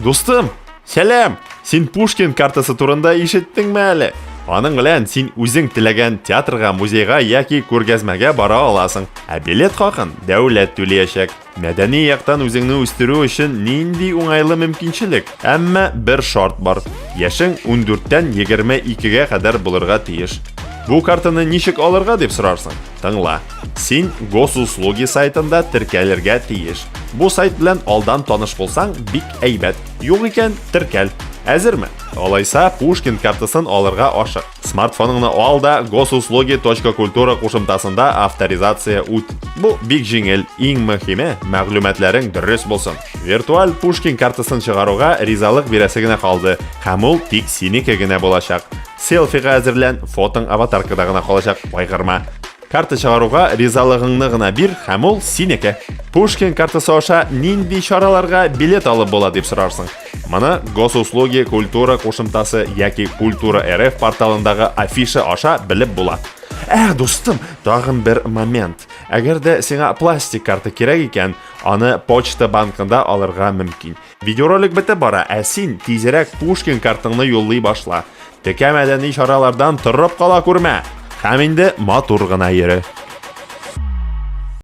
Дустым, сәлам! Син Пушкин картасы турында ишеттеңме әле? Аның белән син үзең теләгән театрга, музейга яки күргәзмәгә бара аласың. Ә билет хакын дәүләт түлиячәк. Мәдәни яктан үзеңне үстерү өчен нинди уңайлы мөмкинчелек. Әмма бер шарт бар. Яшең 14-тән 22-гә кадәр булырга тиеш. Бу картаны ничек алырга дип сорарсың? Тыңла. Син Госуслуги сайтында теркәлергә тиеш. Бу сайт белән алдан таныш булсаң, бик әйбәт. Юк икән, теркәл. Әзерме? Алайса, Пушкин картасын алырга ашык. Смартфоныңны ал да госуслуги.культура кушымтасында авторизация үт. Бу бик җиңел, иң мөһиме, мәгълүматларың дөрес булсын. Виртуаль Пушкин картасын чыгаруга ризалык бирәсе генә калды, һәм ул тик синеке генә булачак. Селфига әзерлән, фотоң аватаркада гына калачак, кайгырма. Карта чыгаруга ризалыгыңны гына бир, һәм ул синеке. Пушкин картасы аша нинди чараларга билет алып була дип сорарсың. Моны Госуслуги культура кушымтасы яки Культура РФ порталындагы афиша аша белеп була. Ә, дустым, тагын бер момент. Әгәр дә сиңа пластик карта кирәк икән, аны почта банкында алырга мөмкин. Видеоролик бетеп бара, ә син тизрәк Пушкин картыңны юллый башла. Текә мәдәни чаралардан торып кала күрмә. Һәм инде матур гына йөре.